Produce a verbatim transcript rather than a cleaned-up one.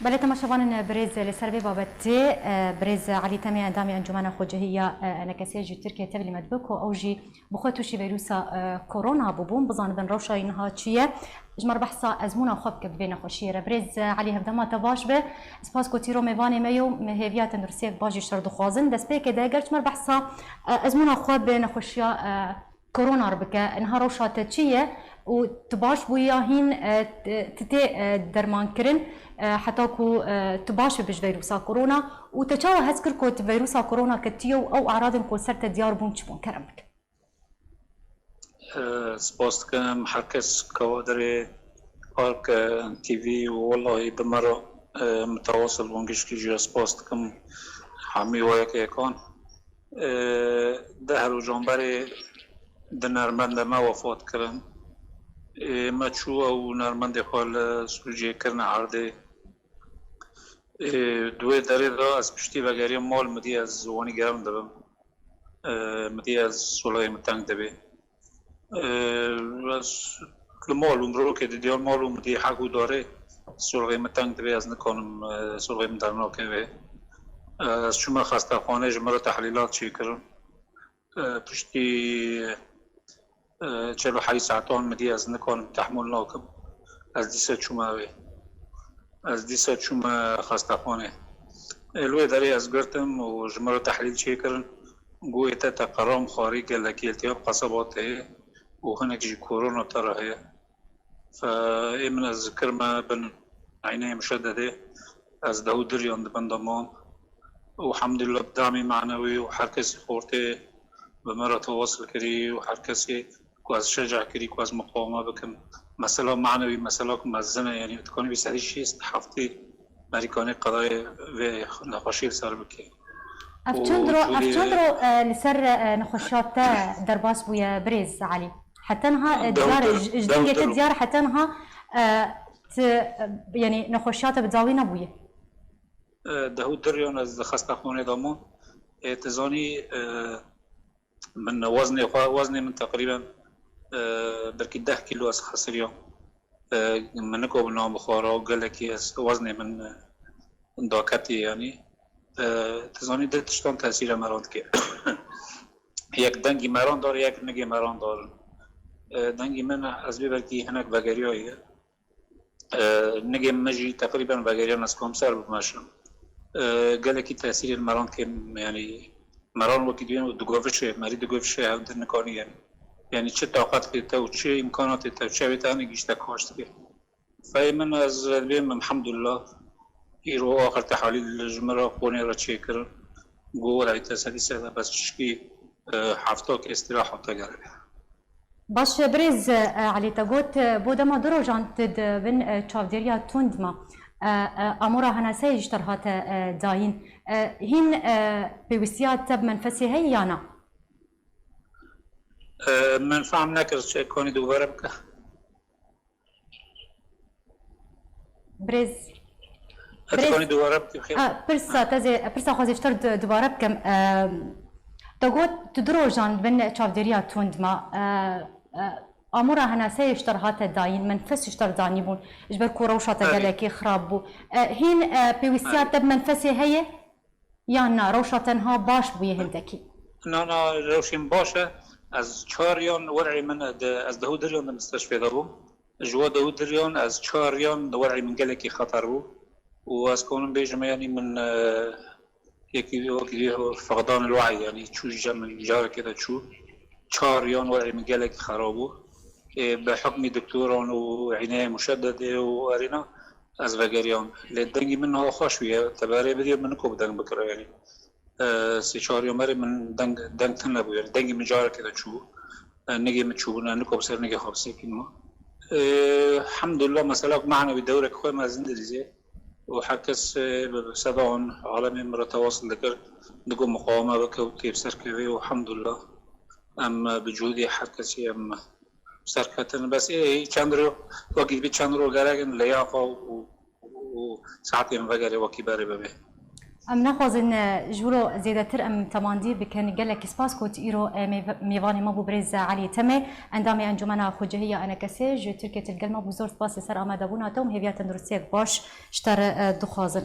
Belê temaşevanên birêz, li ser vê babetê, e, birêz Elî Temê, endamê Encûmena Xwecihî ya, e, Enekesiyê ji Tirkiyê tevlî me dibe ku ew jî bi xwe tûşî vîrusa, e, korona bûbûn, bizanibin rewşa wî niha çi ye. Ji me re behsa ezmûna xwe bike bi vê nexweşiyê re. Birêz Elî, hevdema te baş be. Spas ku tîro mêvanê me ye û me hêviya tenduristiyek baş jî ji te re dixwazin. Destpêkê de ger ji me re behsa, e, ezmûna xwe bi nexweşiya, e, korona re bike. Niha rewşa te çi ye û tu baş bûyî ya hîn, e, t-, tu tê, e, dermankirin, e, heta ku, e, tu baş bibî ji veyrusa korona û te çawa his kir ku tu veyrusa korona ketiye û ew eradên ku li ser te diyar bûn çi bûn? Kerem bike. E, spas dikim her kes, kawadirê Xalk, e, T V û welahî bi me re, e, mitewasil bûn, gişkî jî spas dikim hemî we yek yekan. E, deh rojan berê di nermendê me wefat kirin. E, me çû ew nermendê xwe li Sûriyê kirine erdê. E, di wê derê de ez piştî vegeriyam mal, min dî ez wanî germ dibim. E, min dî ez solixê min teng dibê. E, ez li mal û mirokê didiya mal û min dî hek û darê solixê min teng dibê, ez nikanim, e, solixê min dernakeve. E, ez çûme xestexanê, ji min re tehlîlat çêkirin. E, piştî, e, çel û heyî saetan min dî ez nikanim, tehmûl nakim. Ez dîsa çûme wê. Ez dîsa çûme xestexanê. E, li wê derê ez girtim û ji min re tehlîl çêkirin. Got, ê te teqeram xwarî gelekî, iltihab qesaba te ye û hinek jî korona te re heye. Fe ê min ez kirime bin eyneyê muşededê, ez dehû diriyan di bin de mam. Û hemdulillah bi damî manewî û her kesî xortê bi me re tewasil kirî û her kesî ku ez şeca kirî ku ez muqaweme bikim. Mesela manewî, mesela ku mezin e, yanî dikanî bî serî şêst heftê merîkanê qedayê vê nexweşî li ser bike. Ev çend ro, ev çend ro, e, li ser, e, nexweşiya te derbas bûye birêz Elî? Heta niha, e, diyar e, ji, ji dengê te diyar e, heta niha, e, ti, e, yanî nexweşiya te bi dawî nebûye? E, dehû diriyan ez di xestexanê de mam. E, tu zanî, e, min weznê xwe, weznê min teqrîben, e, belkî deh kîlo ez xesiriyam. E, min nikabû nan bixwara û gelekî ez weznê min, e, daketî yanî. E, tu zanî du tiştan tesîra me re dike. Yek dengî meran dar, yek nigê meran dar. E, dengî min ez bê belkî hinek vegeriyaye. E, nigê min jî teqrîben vegeriyan ez kom ser bimeşim. E, gelekî tesîrên meran kêm, yanî meran wekî dibên û digovişê, merî digovişê hev di nikanî yanî. Yanî çi taqetê te û çi îmkanatê te û çavê te hinek gişte kaş dike. Feyê min ez bêm, elhamdulillah. Îro axir tehalîl ji min re qonê re çêkirin. Got, were te sedî sede bes çişkî, e, hefta ke îstîraha te gerek. Baş e, birêz, e, Elî, te got, e, bo dema du rojan tu di bin, e, çavdêriya tund ma. E, e, amora henaseyê ji te re hate, e, dayîn. E, hîn, e, pêwîstiya te bi menfesê heye ya na? E, min fehm nekir, çi konî dubare bike. Birêz. Birêz. Dikanî dubare bikî xêr. A, pirsa te zê, pirsa xwe zê ji te re du-, dubare bikim. E, te got tu du rojan bin çavdêriya tund ma. E, e, amora henaseyê ji te re hate dayîn, menfes ji te re danî bûn, ji ber ku rewşa te gelekî xirab bû. E, hîn, e, pêwîstiya te bi menfesê heye? Yan na, rewşa te niha baş bûye hindekî? Na, na, rewşê min baş e. Ez çar yan wer'ê min di, ez dehû diriyan di misteşfê de bûm. Ji we dehû diriyan ez çar yan di wer'ê min gelekî xeter bû. Û ez konim bêjim, yanî min, e, yekî wekî dî feqdan el-we'y, yanî çû ji cem min carekê de çû. Çar yan wer'ê min gelekî xera bû. Ê, bi hukmî doktoran û îneya muşededê û erêna ez vegeriyam. Lê dengî min niha xweş bûye. Te berê bidî min niko bi deng bikira, yanî. E, sê çar yan berê min deng, deng tune bû, yanî dengê min carekê de çû. E, nigê min çûbûne, niko bi ser nigê xwe bisekînim. E, hemdulillah, mesela ku manewî dewrek xwe mezin dirîzê. Û her kes, e, bi, bi sedan alemê min re tewasil dikir, digo muqaweme bike û tê bi ser kevê û hemdulillah. Em, e, bi cûdê her kesî em serketin. Bes ê çend ro, wekî dibî çend ro gerek in, leyaqa û, û saetê min vegerê wekî berê bibe. Em naxwazin, e, ji wilo zêdetir em temandî bikin. Gelekî spas ku tu îro, e, mêv-, mêvanê me bû birêz Elî Temê, endamê Encûmena Xwecihî ya Enekesê ji Tirkiyê tu li gel me bû. Zor spas li ser amadebûna te û em hêviya tenduristiyek baş ji te re, e, dixwazin.